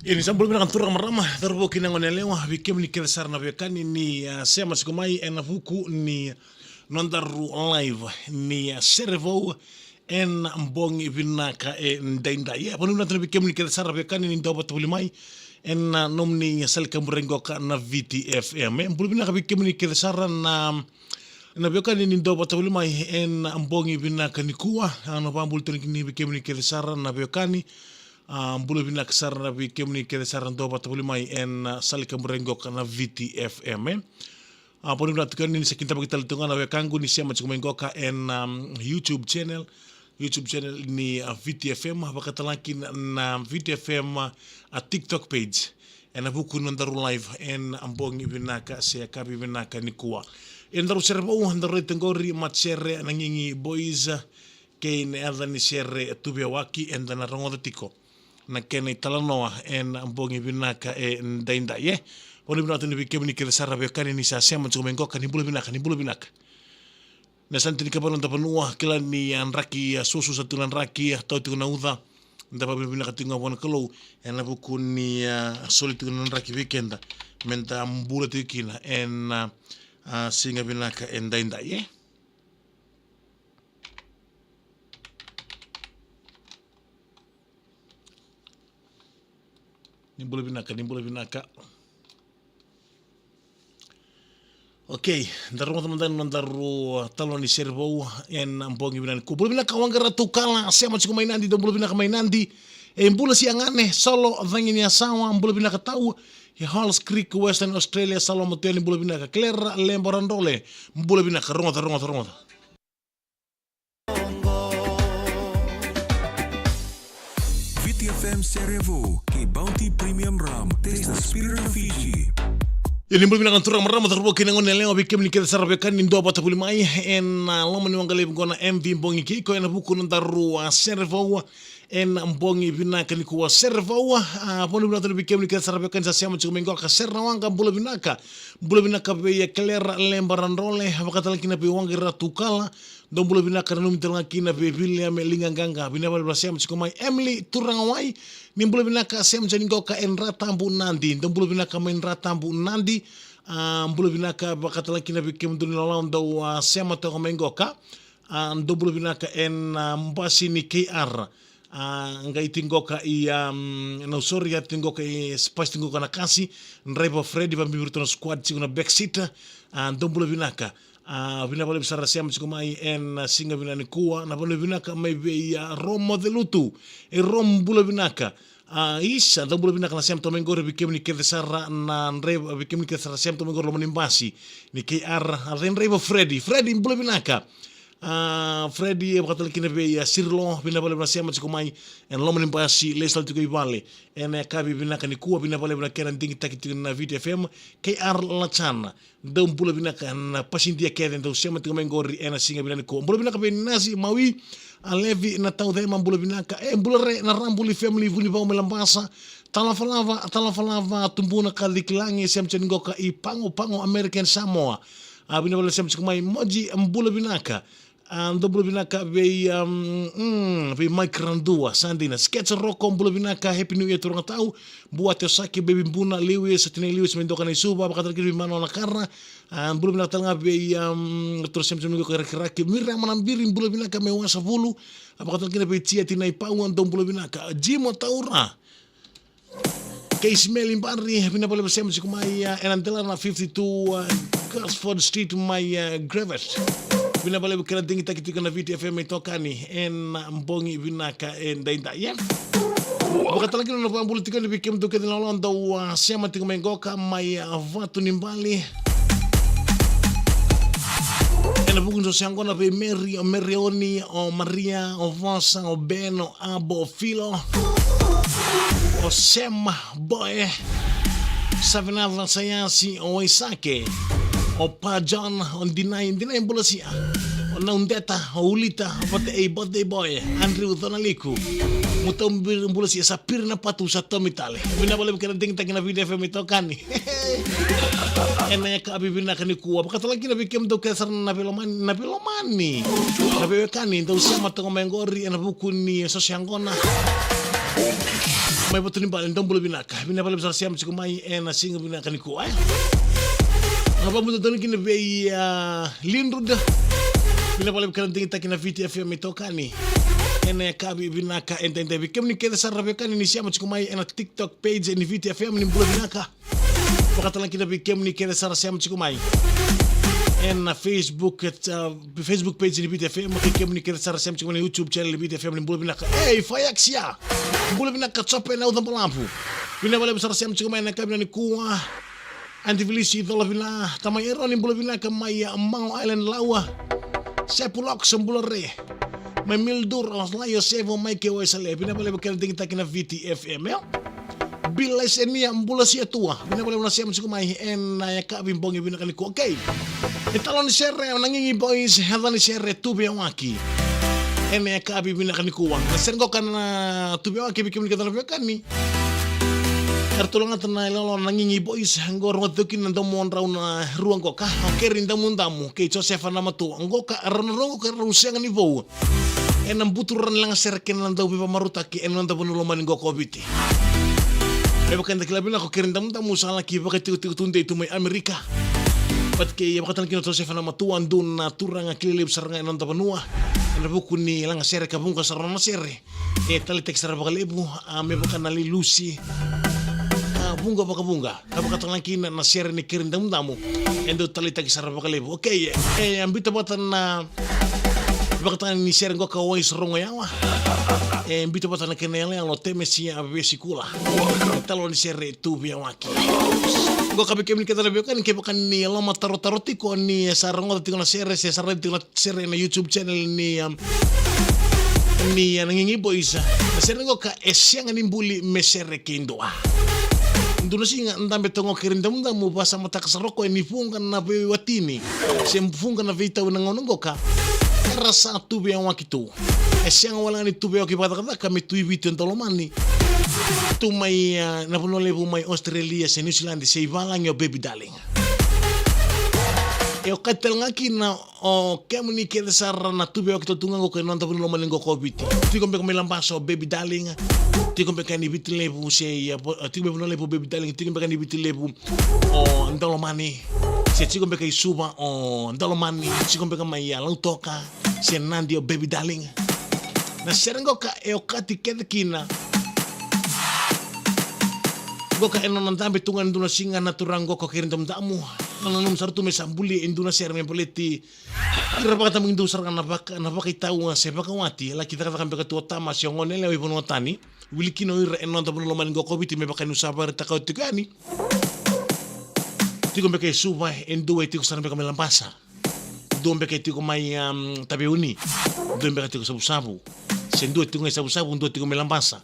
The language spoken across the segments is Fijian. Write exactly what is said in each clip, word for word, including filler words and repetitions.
Ia ni sa bula vinaka na turaga, marama, cauravou kei na goneyalewa, vei kemuni kece sara na veiwekani ni, ah, sema tiko mai ena vuku ni nodaru live ni, ah, sere vou ena bogi vinaka edaidai. E, bula vinaka tale vei kemuni kece sara na veiwekani ni dau vata voli mai ena, ah, nomuni sala ni kaburaki qoka na Viti F M. E, bula vinaka vei kemuni kece sara na na veiwekani ni dau vata voli mai ena bogi vinaka nikua. Ah, na vakabula tale kina vei kemuni kece sara na veiwekani. Ah, bula vinaka sara vei kemuni kece sara dau vata voli mai ena, ah, sala ni kaburaki qoka na Viti F M, e. Ah, bula vinaka tiko ni sa kidavaki tale tu ga na wekaqu ni sema tiko mai qoka ena, um, YouTube channel, YouTube channel ni, ah, Viti F M, vakatalaki na, na Viti F M, ah, TikTok page. Ena vuku ni nodaru live ena bogi vinaka se yakavi vinaka nikua. Ena nodaru sere vou, daru raica qori, Matasere, Nagigi Boys, kei na yaca ni sere Tuvewaki, eda na rogoca tiko na kena italanoa ena bogi vinaka edaidai, e. Bula vinaka tale vei kemuni kece sara veiwekani ni sa sema tiko mai qoka, ni bula vinaka, ni bula vinaka. Na sala ni tinikava ni noda vanua, kila ni, ah, draki, ah, suasua tiko na draki, ah, tau tiko na uca. Da vakavinavinaka tiko ga vua na Kalou ena vuku ni, ah, soli tiko na draki vei keda meda bula tiko kina ena, ah, siga vinaka edaidai, e. Ni bula vinaka, ni bula vinaka. Okay, da rogoca mada na nodaru, ah, talanoa ni sere vou ena bogi vinaka nikua. Bula vinaka Waqara Tukala, sema tiko mai Nadi, dou bula vinaka mai Nadi. E, bula Siagane, Solo Caginiasawa, bula vinaka tau. E, Halls Creek, Western Australia, Salo Matueni, bula vinaka. Claire Lembaradole, bula vinaka, rogoca, rogoca, rogoca. Viti F M Sere Vou kei Bounty Premium Rum. Taste the spirit of Fiji. Ia ni bula vinaka na turaga, marama, cauravou kei na goneyalewa, vei kemuni kece sara veiwekani ni dau vata voli mai ena, ah, loma ni waqa levu qo na M V Bogi Kiko ena vuku ni nodaru, ah, sere vou ena bogi vinaka nikua, sere vou. Ah, bula vinaka tale vei kemuni kece sara veiwekani sa sema tiko mai qoka, sere na waqa, bula vinaka. Bula vinaka vei, ah, Claire Lembaradole, vakatalaki na vei Waqara Tukala. Dou bula vinaka, nanumi tale ga kina vei Viliame Ligaqaqa, vinaka vakalevu na sema tiko mai. Emily Turagawai, ni bula vinaka, sema tiko mai qoka e Dratabu Nadi. Dou bula vinaka mai Dratabu Nadi. Ah, bula vinaka vakatalaki na vei kemudou ni lawalawa dou, ah, sema toka mai qoka. Ah, dou bula vinaka ena, ah, basi ni K R. Ah, qai tiko qoka i, um, Nausori, a tiko qoka i, basi tiko qoka na kasi. Driver Freddy, vabibi ratou na squad tiko na back seat. Ah, dou bula vinaka. Ah, vinaka vakalevu sara sema tiko mai ena, ah, siga vinaka nikua. Na vanua vinaka mai vei, ah, Romo Celutu. E Romo, bula vinaka. Ah, isa, dou bula vinaka na sema toka mai qori, vei kemuni kece sara na driver, vei kemuni kece sara sema toka mai qori loma ni basi ni K R, ah, driver Freddy. Freddy, bula vinaka. Ah, Freddy, e vakatalaki kina vei, ah, Sirilo, vinaka vakalevu na sema tiko mai ena loma ni basi, lesu tale tiko i vale ena yakavi vinaka nikua, vinaka vakalevu na kena digitaki tiko na Viti F M. K R Lachana, dou bula vinaka na pasidia kece dou sema tiko mai qori ena siga vinaka nikua. Bula vinaka vei Nasi Maui, a Levi na Taucema, bula vinaka. E, bula re na Rabuli family, Vunivau mai Labasa, Talavalava, Talavalava, Tubuna ka Cikilagi, sema tiko mai qoka i Pago Pago, American Samoa. Ah, vinaka vakalevu sema tiko mai. Moji, bula vinaka. Ah, dou bula vinaka vei, um, mm, vei Mike Radua, sa dina. Sketch Roko, bula vinaka, Happy New Year turaga tau. Bua Teosaki, Baby Buna, Lewis, Tinai Lewis mai Doka na Isuva, vakatalaki vei Mano Nakara. Ah, bula vinaka tale ga vei, um, turaga sema tiko mai qoka i Rakiraki. Miriam Nabiri, bula vinaka mai Wasavulu. Ah, vakatalaki vei Tia Tinai Pau, dou bula vinaka. Jimo Taura. Kei Simeli Bari, vinaka vakalevu sema tiko mai, ah, ena delana fifty-two, ah, Gosford Street mai, ah, Gravett. Vinaka vakalevu kena digitaki tiko na Viti F M itokani ena bogi vinaka edaidai, e. Vakatalaki na vakabula tiko ni vei kemudou kece na lawalawa dou, ah, sema tiko mai qoka mai, ah, Vatunibale. Ena vuku ni so se yaqona vei Mary, o Marioni, o Maria, o Vosa, o Ben, o Abo, o Filo, o Sema Boy, Savinava, Sayasi, o Waisake, o Pa John, o Dinai, Dinai Bulasia, o Naudeta, o Ulita, o Vate Ei, Birthday Boy, Andrew Conaliku, Mutou Biri Bulasia, sa piri na patu, sa tomi tale. Vinaka vakalevu kena digitaki na Viti F M itokani ena yakavi vinaka nikua. Vakatalaki na vei kemudou kece sara na veilomani, na veilomani, na veiwekani dou sema toka mai qori ena vuku ni so se yaqona. Mai Vatunibale, dou bula vinaka. Vinaka vakalevu sara sema tiko mai ena siga vinaka nikua, e. Na vabuta tonu kina vei, a, Lindrud. Vinaka vakalevu kena digitaki na Viti F M itokani. Ena yakavi vinaka edaidai. Vei kemuni kece sara veiwekani ni sema tiko mai ena TikTok page ni Viti F M, ni bula vinaka. Vakatalega kina vei kemuni kece sara sema tiko mai ena Facebook, e, a, Facebook page ni Viti F M, kei kemuni kece sara sema tiko mai na YouTube channel ni Viti F M, ni bula vinaka. Ei, Fayaxia! Bula vinaka, Jope na Ucabalavu. Vinaka vakalevu sara sema tiko mai ena yakavi nikua. Aunty Felisi Colavila, Tamai Eroni, bula vinaka mai, a, Mao Island, Laua. Sepulox, bula re. Mai Mildura, Laio Sevo, mai ke Waisale. Vinaka vakalevu kena digitaki na Viti F M, e. Bill Laisenia, bula Siatua. Vinaka vakalevu na sema tiko mai ena yakavi bogi vinaka nikua. Okay. E talo ni sere, na Gigi Boys, e talo ni sere, Tu Veiyawaki. Ena yakavi vinaka nikua. Na sere qoka na Tu Veiyawaki, vei kemuni kece na veiwekani. Eratou lagata na yaloyalo na Gigi Boys, qo rogoci tiko kina na domodrau na rua qoka. O Keri Damudamu, kei Josefa Namatua. Qoka, rau na rua qoka, rau sega ni vou. Ena buturara ni lagasere kei na dau veivakamarautaki ena noda vanua lomani qo ko Viti. Me vaka eda kila vinaka, o Keri Damudamu sa laki vakaitikotiko tudei tu mai Amerika. But kei vakatalega kina o Josefa Namatua, dua na turaga kilai levu sara ga ena noda vanua ena vuku ni lagasere ka vuqa sara na sere. E taleitaki sara vakalevu, a, me vaka na Lilusi, a, vuqa vakavuqa. Ka vakatalega kina na sere ni Keri Damudamu, e dau taleitaki sara vakalevu. Okay, e, e biuta vata na vakatalega ni sere qoka o Wais Rogoyawa. E biuta vata na kena yaloyalo o Temesia Vesikula. E talo ni sere, Tu Veiyawaki. Qoka vei kemuni kece na veiwekani, kevaka ni loma tarotaro tiko, ni sa rogoca tiko na sere, se sa raica tiko na sere ena YouTube channel ni, um, ni, uh, na Gigi Boys. Na sere qoka e sega ni buli me sere kei dua. Dua na siga dabe toka o Keri Damudamu, vakasamataka sara o koya ni vuqa na veiwatini se vuqa na veitau ena gauna qoka era sa tu veiyawaki tu. E sega wale ga ni tu veiyawaki vakacakacaka me tu i Viti o Daulomani. Tu mai, uh, na vanua levu mai Australia se New Zealand se i valagi o Baby Darling. E okati tale ga kina o kemuni kece sara na tu veiyawaki tu ga qo ena noda vanua lomani qo ko Viti. Tiko beka mai Labasa o Baby Darling. Tiko beka ni Viti Levu se ia, tiko mai Vanua Levu o Baby Darling. Tiko beka ni Viti Levu o Daulomani. Se tiko beka i Suva o Daulomani. Tiko beka mai ia Lautoka se Nadi o Baby Darling. Na sere qoka e okati kece kina. Qoka e nona dabe tu ga ena dua na siga na turaga qoka o Keri Damudamu. Na nanuma sara tu me sa buli e dua na sere me baleti ira vakatabakidua sara ga na vaka, na vakaitau se vakawati. Laki cakacaka beka tu o tama se o gone yalewa i vanua tani. Wili kina o ira ena noda vanua lomani qo ko Viti me vaka niu sa vakaraitaka oti tiko yani. Tiko beka e Suva e dua, e tiko sara beka mai Labasa. Dua beka e tiko mai, um, Taveuni. Dua beka tiko Savusavu. Se dua tiko ga i Savusavu, dua tiko mai Labasa.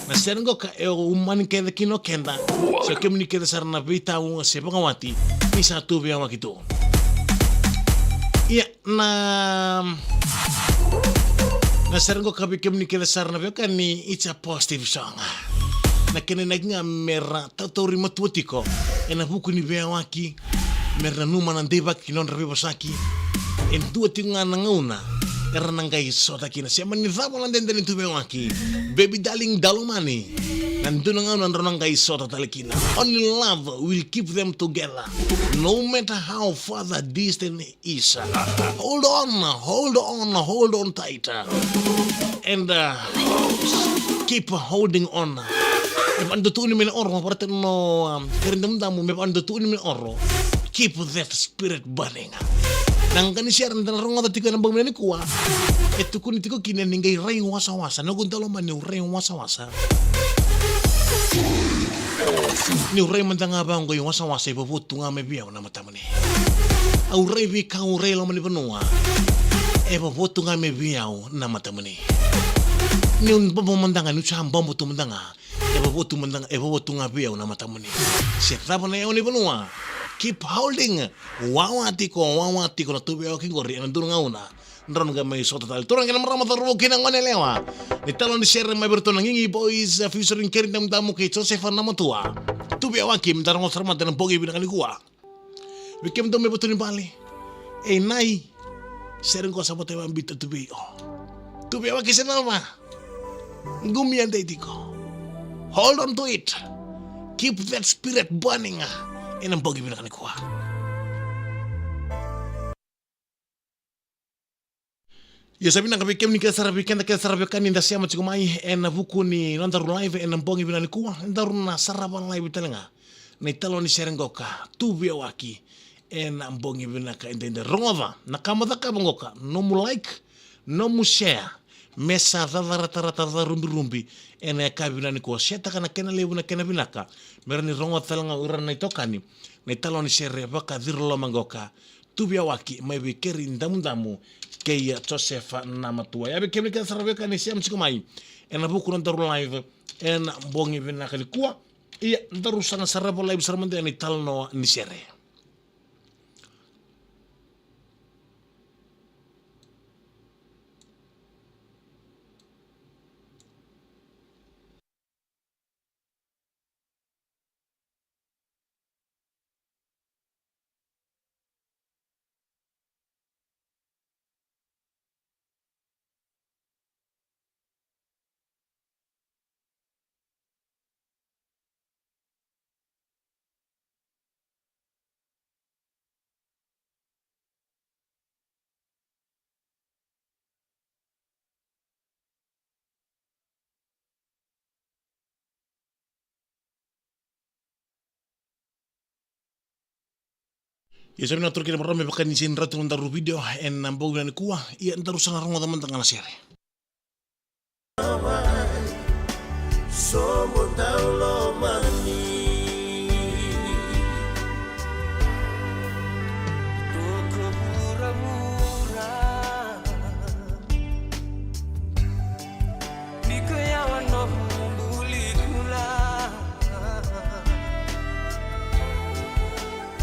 Na sere qoka e umani kece kina o keda. Se o kemuni kece sara na veitau se vakawati ni sa tu veiyawaki tu. Ia, na, na sere qoka vei kemuni kece sara na veiwekani, it's a positive song. Na kena inaki ga me ra tautauri matua tiko ena vuku ni veiyawaki, me ra nanuma na deivaki ki nodra veivosaki. E dua tiko ga na gauna era na qai sota kina. Se mani cava na dede ni tu veiyawaki, Baby Darling, Daulomani, na dua na gauna drau na qai sota tale kina. Only love will keep them together, no matter how far the distance is. Hold on, hold on, hold on tight. And, uh, keep holding on. Me vaka ni dau tukuni mai na oro, vata no, um, Keri Damudamu, me vaka ni dau tukuni mai na oro. Keep that spirit burning. Na qaqa ni sere eda na rogoca tiko ena bogi vinaka nikua, e tukuni tiko kina ni qai rai wasawasa. Noqu Daulomani, au rai wasawasa. Niu rai mada ga vaqo i wasawasa, e vovo tu ga mai vei au na matamuni. Au rai veikau, au rai loma ni vanua, e vovo tu ga mai vei au na matamuni. Niu bobo mada ga, niu sa bobo tu mada ga, e vovo tu mada ga, e vovo tu ga vei au na matamuni. Se cava na yawa ni vanua, keep holding. Wawa tiko, wawa tiko na tu veiyawaki qori ena dua na gauna drau na qai mai sota tale. Turaga kei na marama, cauravou kei na gone yalewa, ni talo ni sere mai vei iratou na Gigi Boys, a, featuring Keri Damudamu kei Josefa Namatua. Tu veiyawaki, me da rogoca sara mada ena bogi vinaka nikua. Vei kemudou mai Vatunibale, ei nai, sere qo sa vata e vabita tu vei o. Tu veiyawaki se cava? Qumi a dei tiko. Hold on to it. Keep that spirit burning. Ena bogi vinaka nikua. Ia sa vinaka vei kemuni kece sara, vei keda kece sara vei kani da sema tiko mai ena vuku ni nodaru live ena bogi vinaka nikua. Daru na sarava live tale ga na italanoa ni sere qoka, Tu Via Waki, ena bogi vinaka edaidai. Rogoca na ka mo cakava qoka, nomu like, nomu share, me sa cacaratarata, cacarubirubi ena yakavi vinaka nikua. Setaka na kena levu na kena vinaka me rawa ni rogoca tale ga o ira na itokani na italanoa ni sere vakaciriloloma qoka, Tu Via Waki, mai vei Keri Damudamu kei Josefa Namatua. Ia vei kemuni kece sara vei kani sema tiko mai ena vuku ni nodaru live ena bogi vinaka nikua. Ia daru sa na sarava live sara mada ena italanoa ni sere. Ia sa vinaka turaga kei na marama, me vaka ni sega ni rauta na nodaru video ena bogi vinaka nikua. Ia daru sa na rogoca mada ga na sere. Sobo daulomani. Toko vuravura. Ni ko yawa nomu buli kula.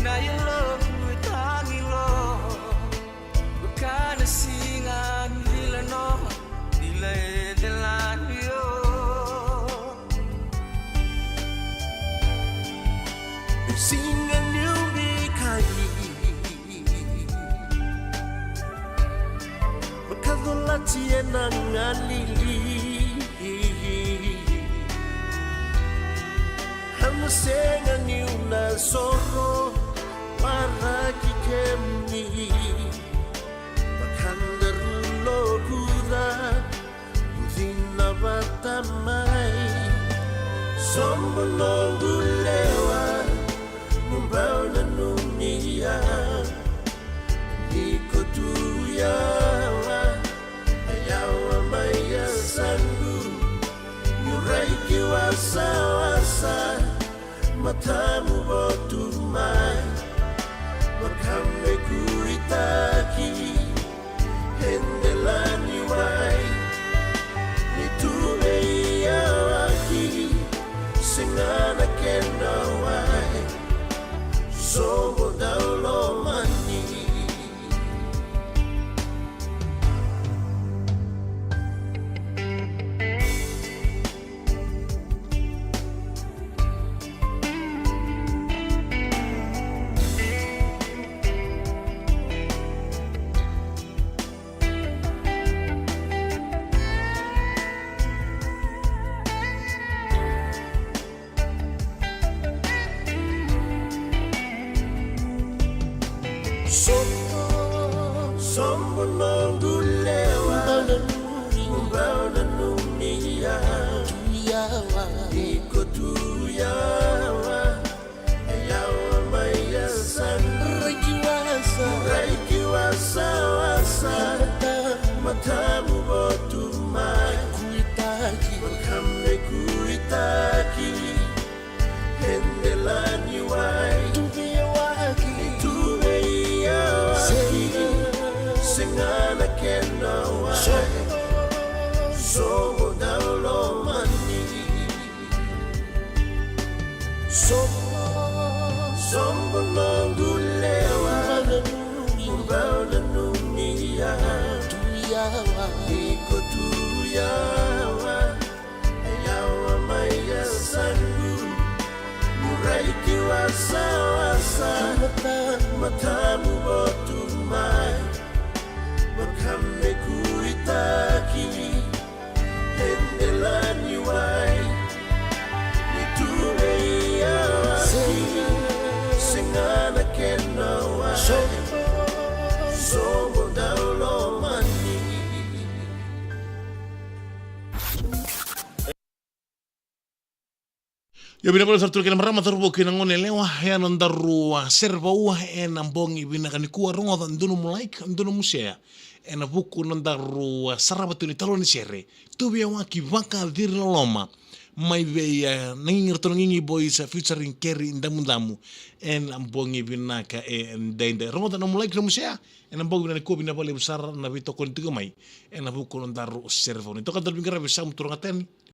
Na yalomu e tagi lo. Kana siga ni la no, ni la e de la ni o. Siga ni ubikai. Makacolati ena galili. Au na sega niu na soro waraki kemuni. Vakadaru lokuca, cina vata mai. Sobo noqu lewa, mo bau nanumi au. Ni ko tu yawa, a yawa mai yasaqu. Niu rai ki wasawasa, matamu votu mai. Vaka me kuitaki, e dela ni wai. Ni tu veiyawaki, sega na kena wai. Sobo daulomani. Sobo, sobo noqu lewa, bau nanumi au. Ni ko tu yawa, e yawa mai yasaqu. Rai ki wasawasa, matamu votu mai. Vaka me kuitaki, e dela ni wai. Tu veiyawaki, tu veiyawaki, sega na kena wai. Sobo daulomani. Sobo, sobo noqu lewa, bau nanumi au. Ni ko tu yawa, e yawa mai yasaqu. Niu rai ki wasawasa, matamu votu mai. Vaka me kuitaki, e dela ni wai. Io, vinaka vakalevu sara turaga kei na marama, cauravou kei na goneyalewa, e a nodaru, a, sere vou ena bogi vinaka nikua. Rogoca dua nomu like, dua nomu share ena vuku ni nodaru, a, sarava tu na italanoa ni sere Tuveyawaki Vakaciriloloma mai vei, a, Nagigi, ratou na Nagigi Boys, a, featuring Keri Damudamu ena bogi vinaka edaidai. Rogoca nomu like, nomu share ena bogi vinaka nikua. Vinaka vakalevu sara na veitokoni tiko mai ena vuku ni nodaru sere vou. Ni toka daru veiqaravi, sa mu turaga tani.